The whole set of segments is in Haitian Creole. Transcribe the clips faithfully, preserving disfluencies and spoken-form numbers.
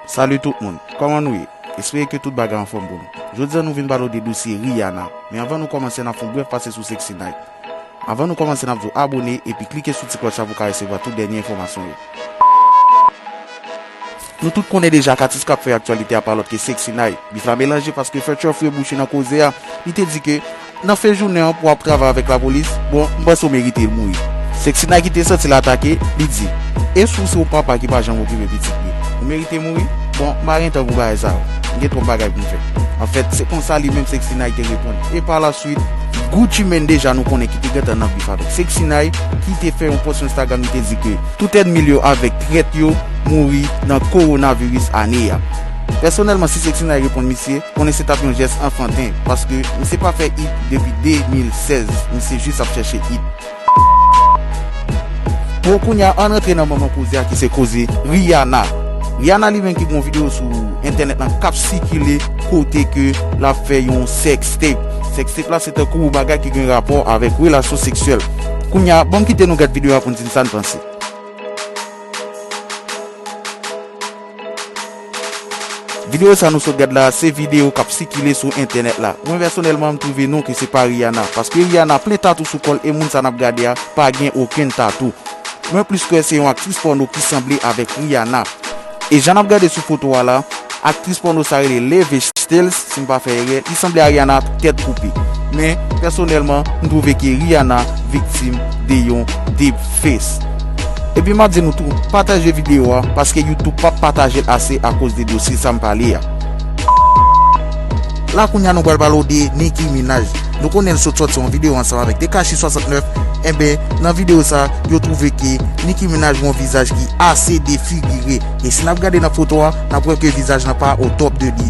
Salut tout moun, kòman nou ye? Espere ke tout bagay anfòm pou nou. Jodi a nou vin pale w de dosye Rihanna, men anvan nou kòmanse n ap fè yon brèf pase sou Sexy Night. Anvan nou kòmanse n ap di w abone epi klike sou ti klòch la pou w ka resevwa tout dènye enfòmasyon yo. Nou tout konnen deja ke atis k ap fè aktyalite a pa lòt ke Sexy Night. Bif la melanje paske Future Free bouche nan koze a. Li te di ke nan fen jounen an pou w ap travay avèk lapolis, bon, m panse w merite l mouri. Sexy Night ki te santi l atake, li di, e si w se yon papa ki pa janm okipe pitit li, ou merite mouri? Bon, m pa gen tan pou bagay sa yo. M gen twòp bagay pou m fè. Anfèt, se konsa li menm Sexy Night te reponn. E pa la swit, Gucci Mane deja nou konnen ki te gentan nan bif avèk Sexy Night, ki te fè yon pòs sou Instagram, li te di ke tout ènmi l yo avèk trèt yo mouri nan kowonaviris ane a. Pèsonèlman, si Sexy Night reponn misye, konnen se t ap yon jès anfanten, paske misye pa fè it depi de mil sèz, misye jis ap chèche it. Bon, kounye a, ann rantre nan manman koze a ki se koze Rihanna. Rihanna li menm ki gen yon videyo sou entènèt lan k ap sikile kote ke l ap fè yon sextape. Sextape la se tankou yon bagay ki gen rapò avèk relasyon seksyèl. Kounye a, ban m kite nou gad videyo a pou n di m sa n panse. Videyo sa nou sot gad la, se videyo k ap sikile sou entènèt la. Mwen pèsonèlman, m twouve non ke se pa Rihanna, paske Rihanna plen tatou sou kò l e moun sa n ap gade a pa gen okenn tatou. Mwen plis kwè se yon aktris pòno ki sanble avèk Rihanna. E jan n ap gade sou foto a la, aktris pòno sa rele Leve Stills, si m pa fè erè, li sanble a Rihanna tèt koupe. Men, pèsonèlman, m twouve ke Rihanna viktim de yon deepface. Epi m ap di nou tou, pataje videyo a, paske YouTube p ap pataje l ase akoz de dosye sa m pale a. La kounye a nou pral pale w de Nicki Minaj. Nou konnen l sot sòti yon videyo ansanm avèk Tekashi swasantnèf. Enben, nan videyo sa, yo twouve ke Nicki Minaj gen yon vizaj ki ase defigire. E si n ap gade nan foto a, n ap wè ke vizaj lan pa o top de li.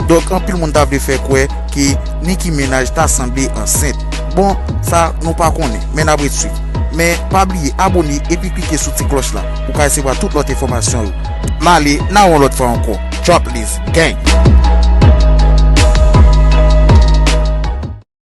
Donk, anpil moun ta vle fè kwè ke Nicki Minaj ta sanble ansent. Bon, sa, nou pa konnen, men n ap ret swiv. Men, pa bliye abone epi klike sou ti klòch la pou w ka resevwa tout lòt enfòmasyon yo. M ale, n a wè w lòt fwa ankò. Drop List Gang!